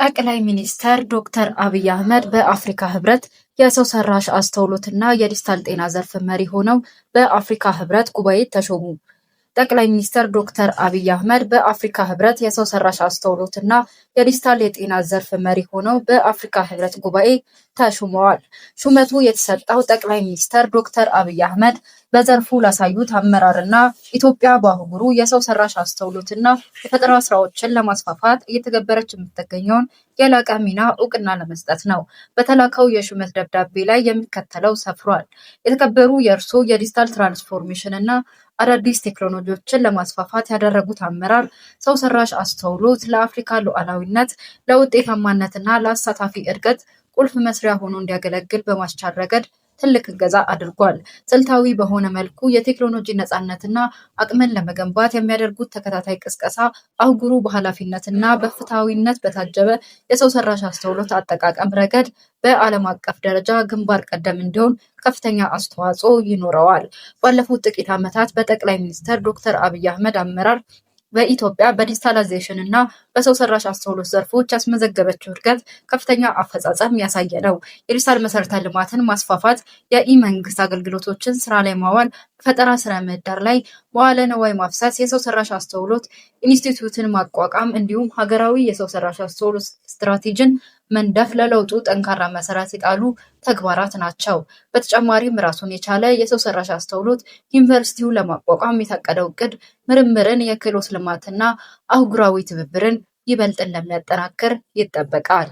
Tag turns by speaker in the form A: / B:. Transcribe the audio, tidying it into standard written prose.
A: ጠቅላይ ሚኒስትር ዶክተር አብይ አህመድ በአፍሪካ ህብረት የሰው ሰራሽ አስተውሎትና የዲጂታል ጤና ዘርፍ መሪ ሆነው በአፍሪካ ህብረት ጉባኤ ተሾሙ። ጠቅላይ ሚኒስትር ዶክተር አብይ አህመድ በአፍሪካ ህብረት የሰው ሰራሽ አስተውሎትና የዲጂታል የጤና ዘርፍ መሪ ሆነው በአፍሪካ ህብረት ጉባኤ ተሹመዋል። ሹመቱ የተሰጠው ጠቅላይ ሚኒስትር ዶክተር አብይ አህመድ በዘርፉ ላሳዩት አመራርና ኢትዮጵያ በአህጉሩ የሰው ሰራሽ አስተውሎትና የፈጠራ ስራዎችን ለማስፋፋት እየተገበረች የምትገኘውን የላቀ ሚና እውቅና ለመስጠት ነው። በተላከው የሹመት ደብዳቤ ላይ የሚከተለው ሰፍሯል። የተከበሩ የእርስዎ የዲጂታል ትራንስፎርሜሽን እና አዳዲስ ቴክኖሎጂዎችን ለማስፋፋት ያደረጉት አመራር ሰው ሰራሽ አስተውሎት ለአፍሪካ ሉዓላዊነት፣ ለውጤታማነትና ለአሳታፊ እድገት ቁልፍ መስሪያ ሆኖ እንዲያገለግል በማስቻል ረገድ ትልቅ እገዛ አድርጓል። ስልታዊ በሆነ መልኩ የቴክኖሎጂ ነፃነትና አቅምን ለመገንባት የሚያደርጉት ተከታታይ ቅስቀሳ አህጉሩ በኃላፊነትና በፍትሐዊነት በታጀበ የሰው ሰራሽ አስተውሎት አጠቃቀም ረገድ በዓለም አቀፍ ደረጃ ግንባር ቀደም እንዲሆን ከፍተኛ አስተዋጽኦ ይኖረዋል። ባለፉት ጥቂት ዓመታት በጠቅላይ ሚኒስትር ዶክተር አብይ አህመድ አመራር በኢትዮጵያ በዲጂታላይዜሽን እና በሰው ሰራሽ አስተውሎት ዘርፎች ያስመዘገበችው እድገት ከፍተኛ አፈጻጸም ያሳየ ነው። የዲጂታል መሰረተ ልማትን ማስፋፋት፣ የኢ-መንግስት አገልግሎቶችን ስራ ላይ ማዋል፣ በፈጠራ ስነ ምህዳር ላይ መዋለ ንዋይ ማፍሰስ፣ የሰው ሰራሽ አስተውሎት ኢንስቲትዩትን ማቋቋም እንዲሁም ሀገራዊ የሰው ሰራሽ አስተውሎት ስትራቴጂን መንደፍ ለለውጡ ጠንካራ መሰረት የጣሉ ተግባራት ናቸው። በተጨማሪም ራሱን የቻለ የሰው ሰራሽ አስተውሎት ዩኒቨርሲቲውን ለማቋቋም የታቀደው እቅድ ምርምርን፣ የክህሎት ልማትና አህጉራዊ ትብብርን ይበልጥ እንደሚያጠናክር ይጠበቃል።